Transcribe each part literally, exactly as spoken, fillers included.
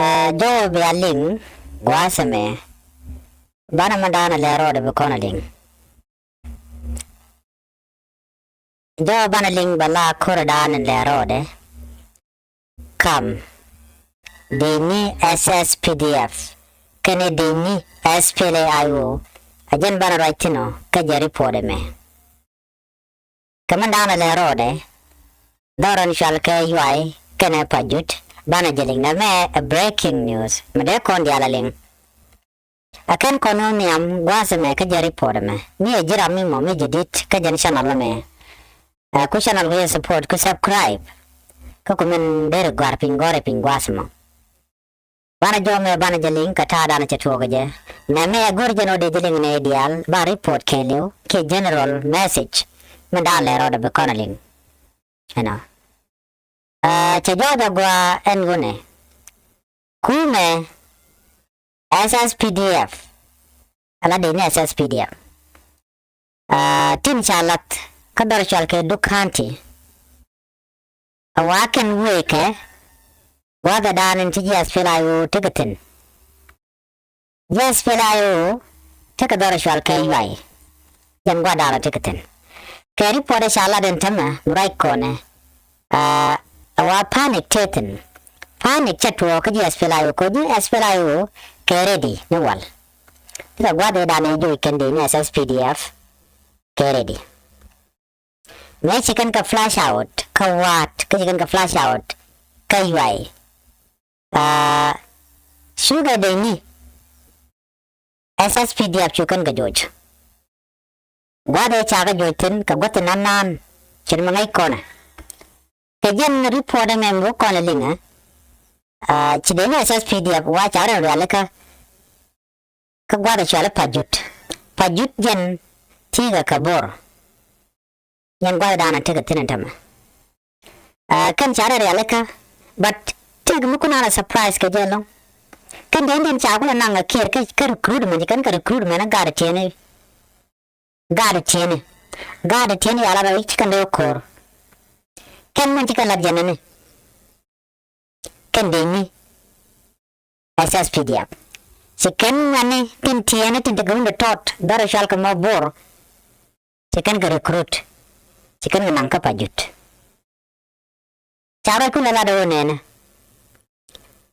Ɛ, jɔwä bia liŋ gua̱a̱th ɛmɛ. Banɛ mɛ da̱a̱n ɛ lɛ rɔɔdɛ bi kɔn ɛ liŋ. Jɔwä banɛ liŋ bɛ la ko̱rɛ da̱a̱n ɛ lɛ rɔɔdɛ. Kam dini S S P D F kɛnɛ dini S P L A I O. A jɛn banɛ ruac thi̱n ɔ kä jɛ report ɛmɛ. Kɛ min da̱a̱n ɛ lɛ rɔɔdɛ, dhɔrɔn cual kɛ Yuay kɛnɛ Pajut, banɛ jɛ liŋ nɛ mɛ ɛ breaking news mi dee kɔn diaal ɛ liŋ. Ɛ kɛn kɔn wä nhiam gua̱a̱th ɛmɛ kä jɛ report ɛmɛ mi ɛ ji̱ ram mi mɔ mi jɛ dit kä jɛn channel ɛmɛ. Ɛ ku channel ku yɛ support ku subscribe. Kä ku min deri gɔ̱a̱r piny gɔ̱a̱r ɛ piny gua̱a̱th ɛmɔ. Banɛ jɔw mɛ banɛ jɛ liŋ kɛ ta̱a̱ danɛ cɛ tuɔɔk kɛ jɛ. Nɛ mɛ ɛ go̱r jɛn ɔ dee jɛ liŋ nɛ diaal ba report kɛɛliw kiɛ general message. Min da̱a̱n lɛ rɔɔdɛ bi kɔn ɛ liŋ. Ɛnɔ. Ɛ, cɛ jɔw jɛ gɔaa ɛn ɣöö nɛ kumɛ S S P D F. Ala dee ni S S P D F. Ɛ, tin ca lath kä dhɔr cual kɛ Duk County. A wa kɛn wëë kɛ gua̱dhɛ da̱a̱n in ti ji̱ S P L A I O tekɛ thi̱n. Ji̱ S P L A I O tekɛ dhɔr cual kɛ Yuay. Jɛn gua̱dhɛ da̱a̱n tekɛ thi̱n. Kɛ report ca lat in tämɛ mi ruac kɔnɛ. Ɛ, a wa panic tëë thi̱n. Panic cɛ tuɔɔk kä ji̱ S P L A I O kɛ ji̱ S P L A I O kɛ ready ni wal. Tekɛ gua̱dhɛ da̱a̱n in joc kɛn dee ni S S P D F kɛ ready. Mëë ci kɛn kɛ flash out kä wa̱a̱t kä ci kɛn kɛ flash out kä Yuay. Aa, cukɛ dee ni S S P D F cu kɛn kɛ joc. Gua̱dhɛ ca kɛ joc thi̱n kɛ gua̱th in nan nan cin mi ŋäc kɔnɛ. Kɛ jɛn report ɛmɛ mi wä kɔnɛ liŋɛ. Aa, ci dee ni S S P D F wa ca rɛn rialikä. Kä gua̱dhɛ cuali Pajut. Pajut jɛn ti̱i̱ kɛ kɛ Bor. Jɛn gua̱dhɛ da̱a̱n a tekɛ thi̱n ɛn tämɛ. Aa, kɛn ca rɛ rialikä, but tëëk mi kun a la surprise kɛ jɛ ɛlɔ̱ŋ. Kɛn dee in ca kulɛ naŋ a kiɛɛr kä, kä recruitment, kɛn kɛ recruitment ɛ gaat tiɛni. Gaat tiɛni. Gaat tiɛni yala rɔ ci kɛn dee ko̱r. Kɛn mɛn ci kɛn lat jɛn ɛni. Kɛn dee ni S S P D F. Ci kɛn ŋuɛ̈ni tin tiɛɛni tin te gɛ wundɛ tɔt dhɔr cual kɛ mɔ Bor. Ci kɛn kɛ recruit. Ci kɛn kɛ naŋ kä Pajut. Ca rɔc kulɛ lat ɛ wä nɛnɛ.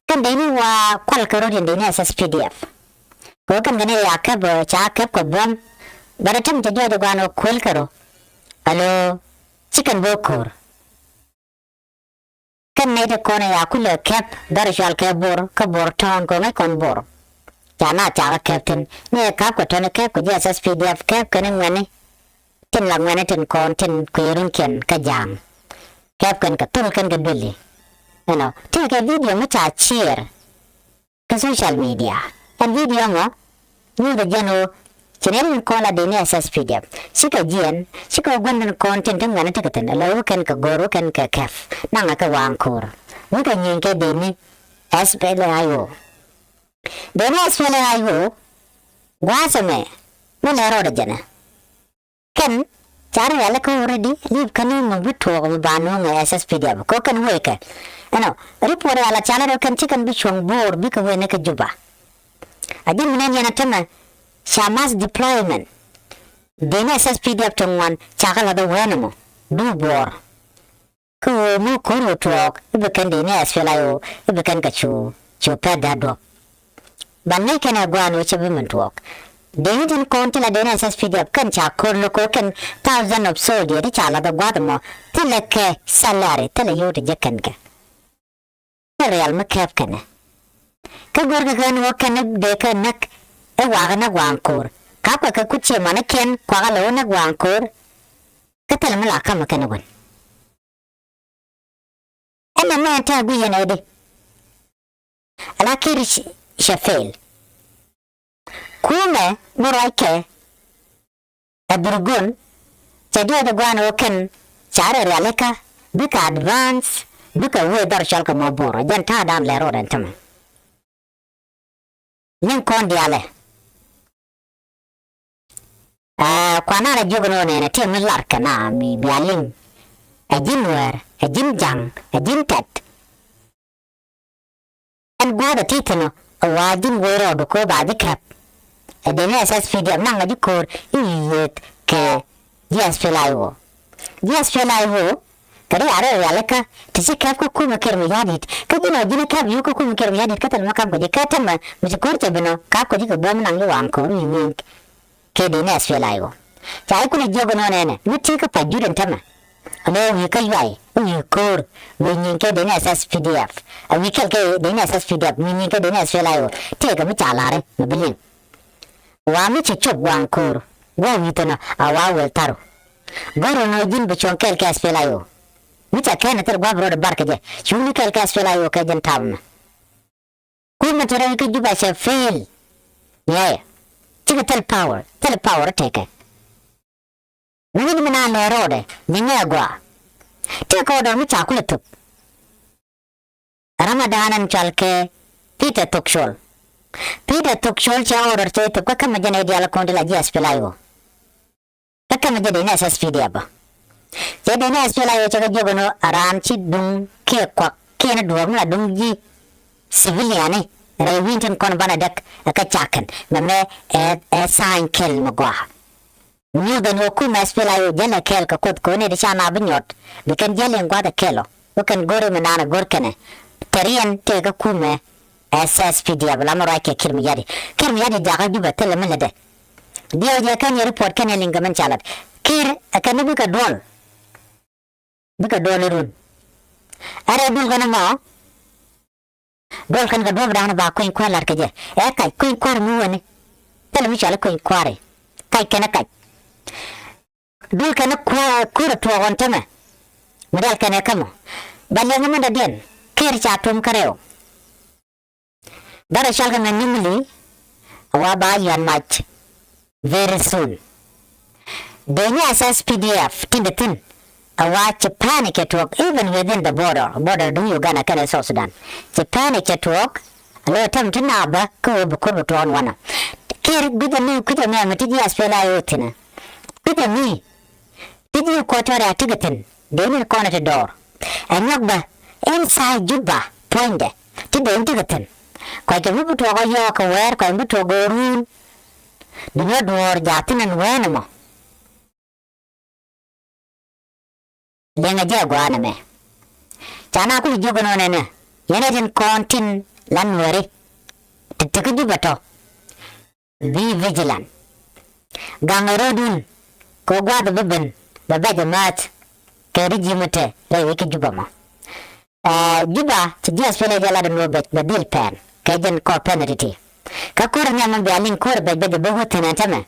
Kɛn dee ni wa kual kɛ rot in dee ni S S P D F. Kɛ wä kɛn kɛ ni ya kɛp, ca kɛp kɛ buɔ̱m. Bɛ rɛ tem cɛ juɔc ɛ guan wä kuel kɛ rot. Alo, ci kɛn bä ko̱r. Kɛn nɛy ti kɔn ɛ ya kulɛ kɛp dhɔr cual kɛ Bor kä Bor tɔ̱ɔ̱n kɛ ŋäc kɔn Bor. Ca na ca kɛ kɛp thi̱n ni ɛ kap kɛ tɔ̱ni kɛp kɛ ji̱ S S P D F kɛp kɛn i̱ ŋuɛ̈ni. Tin la ŋuɛ̈ni tin kɔn tin kui̱ runkiɛn kä ja̱a̱ŋ. Kɛp kɛn kɛ thul kɛn kɛ duëli. Ɛnɔ tëëkɛ video mi ca share. Kä social media ɛn video mɔ nyuuth ɛ jɛn ɣöö ci nɛy tin kɔn la dee ni S S P D F cikɛ jiɛn cikɛ wä gua̱n tin kɔn tin ti ŋuɛ̈ni tekɛ thi̱n ala wä kɛn kɛ go̱r wä kɛn kɛ kɛp naŋɛ kɛ waŋ ko̱r wä kɛ nyieny kɛ dee ni S P L A I O. Dee ni S P L A I O gua̱a̱th ɛmɛ mi lɛ rɔɔdɛ jɛnɛ. Kɛn ca rialikä already lip kä ni mi bi tuɔɔk bi ba nuɔ̱ŋ ɛ S S P D F kɛ kɛn wëë kɛ. Ɛnɔ report rial a ca lɛ rɔ kɛn ci kɛn bi cuɔ̱ŋ Bor bikɛ wëë ni kä Juba. A ji̱n mi nɛn yɛn a tämɛ ca mass deployment. Dee ni S S P D F ti ŋuan ca kɛ lath ɛ wee ni mɔ du Bor. Kä ɣöö mi ko̱r ɣöö tuɔɔk i̱ bi kɛn dee ni S P L A I O i̱ bi kɛn kɛ cu cu pɛth dee duɔ̱p. Ban ŋäc kɛn ɛ gua̱a̱n ɣöö cɛ bi min tuɔɔk. Dee ni tin kɔn ti la dee ni S S P D F kɛn ca ko̱r lo̱k ɣöö kɛn thousand of soldier ti ca lath ɛ gua̱a̱th ɛmɔ thilɛ kɛ salary thilɛ yio̱w ti jek kɛn kɛ. Kɛ rial mi kɛp kɛnɛ. Kä go̱rkɛ kɛn ɣöö kɛn dee kɛ näk i̱ wakä näk waŋ ko̱r. Ka̱pkɛ kɛ kuth ciɛ manikiɛn kuakä lɛ ɣöö näk waŋ ko̱r. Kä thilɛ mi la ka̱mä kɛn ɛ wän. Ɛn nɛmɛ ɛn tɛ̈ guic ɛn ɛ di. Ala Kiir cɛ fail. Kumɛ mi ruackɛ ɛ Burgon cɛ diɔt ɛ gua̱a̱n ɣöö kɛn ca rɛ rialikä bikɛ advance bikɛ wee dhɔr cɔl kɛ mɔ Bor ɛ jɛn ta̱a̱ da̱a̱n lɛ ro̱o̱d ɛn tämɛ. Nyin kɔn diaalɛ. Aa, kuanarɛ jiök ni ɣöö nɛnɛ tëë mi lar kɛ na mi bia liŋ. Ɛ ji̱n Nuäär, ɛ ji̱n Ja̱ŋ, ɛ ji̱n Tɛth. Ɛn gua̱a̱th ɛ ti thi̱n ɔ, ɛ wa ji̱n wee rɔɔdu ko̱ ba ji̱ kɛp. Ɛ dee ni S S P D F naŋ ɛ ji̱ ko̱o̱r i̱ wi̱i̱ yiëëth kɛ ji̱ S P L A I O. Ji̱ S P L A I O kɛ ri a rɛl rialikä ti ci kɛp kä kumɛ Kiir Mayardit. Kä ji̱n ɔ ji̱n kɛp yio̱w kä kumɛ Kiir Mayardit kä thil mi kam kɛ ji̱ kɛ tämɛ mi ci ko̱o̱r cɛ ben ɔ ka kɔ ji̱ kɛ buɔ̱m naŋ ji̱ waŋ ko̱o̱r wi̱i̱ nyieny kɛ dee ni S P L A I O. Ca i̱ kulɛ jiök ɛnɔ nɛnɛ mi ti kä pa jut ɛn tämɛ. Ɛnɔ wi̱i̱ kä yuay wi̱i̱ ko̱o̱r wi̱i̱ nyieny kɛ dee ni S S P D F. Ɛ wi̱i̱ kɛl kɛ dee ni S S P D F wi̱i̱ nyieny kɛ dee ni S P L A I O. Tëëkɛ mi ca la̱ri mi bi liŋ. Wa mi ci cop waŋ ko̱o̱r guɔ wi̱i̱ thänɔ a wa wel tharu. Gɔ̱r ɛnɔ ji̱n bi cuɔ̱ŋ kɛl kɛ S P L A I O. Mi ca kɛn ɛ thil gua̱a̱p rɔɔdɛ bar kɛ jɛ cuŋni kɛl kɛ S P L A I O kɛ jɛn ta̱a̱m ɛmɛ. Kumɛ te rɛy kä Juba cɛ fail. Yɛɛ. Cikɛ thil power, thil power tekɛ. Ni wi̱n mi na lɛ rɔɔdɛ ni ŋɛ gɔaa. Tekɛ order mi ca kulɛ thop. Ramadan ɛn cɔal kɛ Peter Thok Col. Peter Thok Col cɛ order cɛ thop kä kämɛ jɛn ɛ diaal kɔn ti la ji̱ S P L A I O. Kä kämɛ jɛ dee ni S S P D F bä. Cɛ dee ni S P L A I O cɛ kɛ jiök ɛn ɣöö a raan ci duŋ kiɛ kuak kiɛ ni duɔ̱ɔ̱k ni la duŋ ji̱ civilian ni rɛy wi̱i̱n tin kɔn banɛ däk ɛ kä cakɛn mɛmɛ ɛ ɛ tha̱a̱ny kɛl mi gɔaa. Nyuuth ɛn ɣöö kumɛ S P L A I O jälɛ kɛɛl kɛ Kuoth kɛ ɣöö ni ti ca na bi nyɔt bi kɛn jäl in gua̱th ɛ kɛl ɔ. Wä kɛn go̱r imɛ naan ɛ go̱r kɛnɛ. Tɛriɛn tëë kä kumɛ S S P D F lamɛ ruac kɛ Kiir Mayardit. Kiir Mayardit jakä Jubɛ thilɛ mi lätdɛ. Diɛw jɛ kɛn yɛ report kɛn yɛ liŋ kɛ mɛn ca lat. Kiir ɛ kɛn ni bikɛ duɔl. Bikɛ duɔl irun. Ɛ rɛy duɔl kɛn ɛmɔ. Duɔl kɛn kɛ duɔl bi da̱a̱n ba kueny kua̱r lat kɛ jɛ. Ɛ kac kueny kua̱r mi wäni. Thilɛ mi cɔal i̱ kueny kua̱ri. Kac kɛn ɛ kac. Dul kɛn kuäär kuäär tuɔɔk ɣɔn tämɛ. Mi dial kɛn ɛ kämɔ ba liɛŋ mi dɔ̱diɛn. Kiir ca tum kä rɛw. Dɔrɛ cɔl kɛ ŋäc nyimili. A wa ba yuan mac very soon. Dee ni S S P D F tin de thin. A wa ci panic kɛ tuɔɔk even within the border, border duŋ Uganda kɛnɛ South Sudan. Ci panic kɛ tuɔɔk. A lɔ tɛm ti na bä kä wä bi kur bi tuɔɔk wanɔ. Kiir guic a ni kui̱c a ŋɛɛŋ ti ji̱ S P L A I O thinɛ. Kui̱c a ni ti ji̱ Equatoria ti kɛ thi̱n dee ni kɔn ti dɔɔr. Ɛ nyɔk bä inside Juba puɔ̱nydɛ ti dee ni ti kɛ thi̱n. Kɔc kɛ mi bi tuɔɔk a yɔɔk kɛ wɛɛr kɔc mi bi tuɔɔk a ruun. Duŋ a duɔɔr jaathin ɛn wɛɛn ɛmɔ. Liɛŋɛ jɛ a gua̱a̱n ɛmɛ. Ca na kul jiök ɛnɔ nɛnɛ yɛn ɛ tin kɔn tin la nuɛri. Ti ti kä Juba tɔ. Be vigilant. Gaŋ ɛ ro̱dun kɛ gua̱a̱th bi ben bɛ bɛc ɛ määth. Kɛ ri ji̱ mi te rɛy wec kä Juba mɔ. Ɛ Juba ci ji̱ Australia jɛ lat ɛn ɣöö bɛc bɛ dhil pɛn kɛ jɛn kɔɔr pɛn ɛ ti̱ti̱. Kä ko̱r ɛ nhiam mi bia liŋ ko̱r ɛ bɛc bɛc ɛ bä wä thi̱n ɛn tämɛ.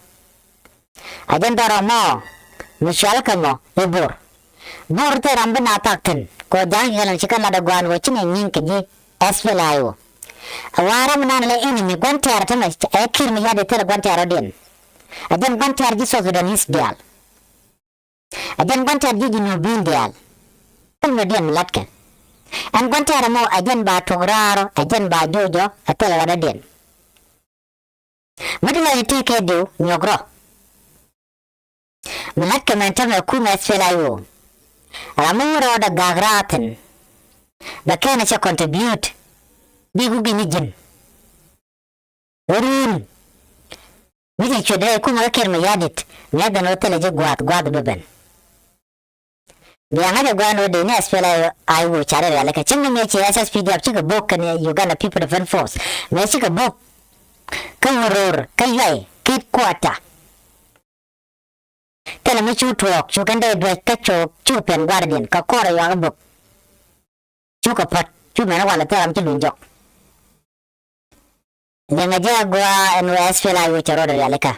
A jɛn dhɔrɔ mɔ mi cual kɛ mɔ i̱ Bor. Bor thil ram bi na thak thi̱n kɛ ɣöö ja̱a̱ŋ kɛ kɛn ci kɛn lat ɛ gɔaan ɣöö ci nɛ nyi̱i̱ŋ kɛ ji̱ S P L A I O. A wa̱a̱ ram mi nan lɛ enemy gua̱n tɛɛr tämɛ ɛ Kiir mi ya̱t i̱ thil gua̱n tɛɛr rɔ̱diɛn. A jɛn gua̱n tɛɛr ji̱ South Sudanese diaal. A jɛn gua̱n tɛɛr ji̱ Junubin diaal. Thil mi diɛn mi latkɛ ɛn gua̱n tɛɛr ɛmɔ a jɛn ba tuɔk raar ɔ a jɛn ba joc ɔ a thil ɣän rɔ̱diɛn. Mi ti lɔcni tëëkɛ diw nyuɔk rɔ. Mi la̱t kɛ mɛn tämɛ kumɛ S P L A I O. Ram mi wä rɔɔdɛ gak raathin bɛ kɛn cɛ contribute. Bi ku gi̱ni ji̱n. Wä ruun mi cɛ cuet rɛy kumɛ kä Kiir mi ya̱dit. Ŋɛth ɛn wä thilɛ ji̱ gua̱a̱th gua̱a̱th bi ben. Bia ŋa̱c ɛ gua̱a̱n ɣöö dee ni S P L A I O ca rɛl rialikä cäŋ ni mëë ci S S P D F cikɛ bok kɛnɛ Uganda People Defense Force mëë cikɛ bok. Kä wä ror kä yuay kit kuɔta. Thilɛ mi cu tuɔɔk cu kɛn dee duäc kä cu cu pɛn gua̱a̱rdiɛn kä kɔr ɛ yuakä bok. Cukɛ pɔt cu mɛn walɛ thil ram ci luny jɔk. Liɛŋɛ jɛ a gua̱a̱ ɛn wee S P L A I O cɛ rɔɔdɛ rialikä.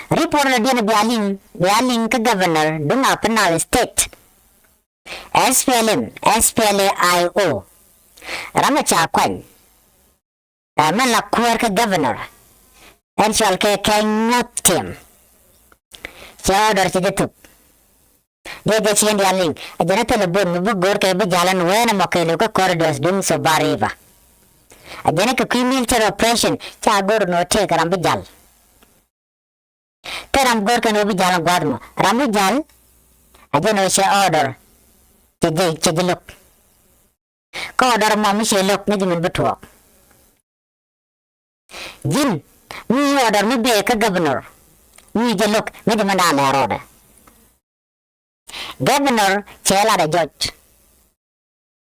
Report lɔ diɛn bia liŋ bia liŋ kä governor duŋ a Upper Nile State. S P L M, S P L A I O. Ram a ca kuany. Ɛ mɛn la kuäär kä governor. Ɛn cɔal kɛ kɛ nyuɔth tim. Cɛ order cɛ jɛ thop. Diɛ jɛ ciën diaal liŋ a jɛn a thilɛ bon mi bi go̱o̱r kɛ bi jal ɛn ween ɛmɔ kɛɛliw kä corridors duŋ Suba River. A jɛn a kɛ kui̱ military operation ca go̱o̱r nɔ tëëk ram bi jal. Thil ram go̱o̱r kɛn wä bi jal ɛn gua̱a̱th mɔ ram bi jal. A jɛn wä cɛ order cɛ jɛ cɛ jɛ lo̱k. kä order mɔ mi cɛ lo̱k ŋäc min bi tuɔɔk. Ji̱n mi order mi bee kä governor, mi jɛ lo̱k ŋäc min da̱a̱n lɛ rɔɔdɛ. Governor cɛ lat ɛ judge.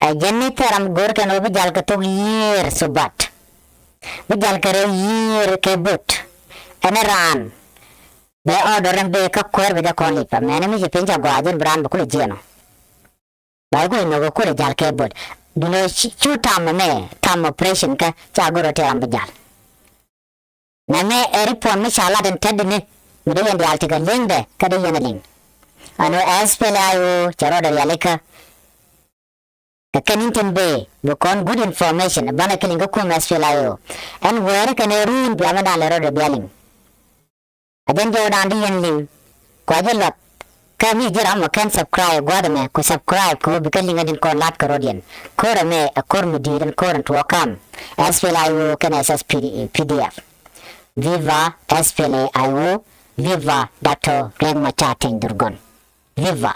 Ɛ jɛn ni thil ram go̱o̱r kɛn ɣöö bi jal kɛ thok yiëër thubat. Bi jal kɛ rɛw yiëër kɛ böt. Ɛn raan bɛ order in bee kä kuäär bɛ jɛ kɔn lip, amäni mi ci piny ca gɔaa jɛn bi raan bi kulɛ jiɛn ɔ. Ba i̱ kui̱ nhök i̱ kulɛ jal kɛ böt. Duundɛ cu tam ɛmɛ, tam operation kä ca go̱o̱r ɣöö tëë ram bi jal. Nɛmɛ ɛ report mi ca lat in tetdini mi dee yɛn diaal tekɛ li̱eŋdɛ kä dee yɛn ɛ liŋ. Ɛn ɣöö SPLA-IO cɛ rɔɔdɛ rialikä. Kɛ kɛn in tin bee bi kɔn good information banɛ kɛ liŋ kä kum SPLA-IO. Ɛn wɛɛri kɛn ɛ ruun bia mɛ da̱a̱n lɛ rɔɔdɛ bia liŋ. A jɛn jɔwdan di yɛn liŋ. Kua jɛ luak. Kä mi ji̱ ram mɔ kɛn subscribe gua̱a̱th ɛmɛ ku subscribe kɛ ɣöö bikɛ liŋädin kɔn la̱t kɛ rɔ̱diɛn. Ko̱r ɛmɛ ɛ ko̱r mi di̱i̱t ɛn ko̱r ɛn tuɔɔk kam. SPLA-IO kɛnɛ SSPDF. Viva SPLA-IO. Viva Doctor Riek Machar Teny Dhurgon. Viva.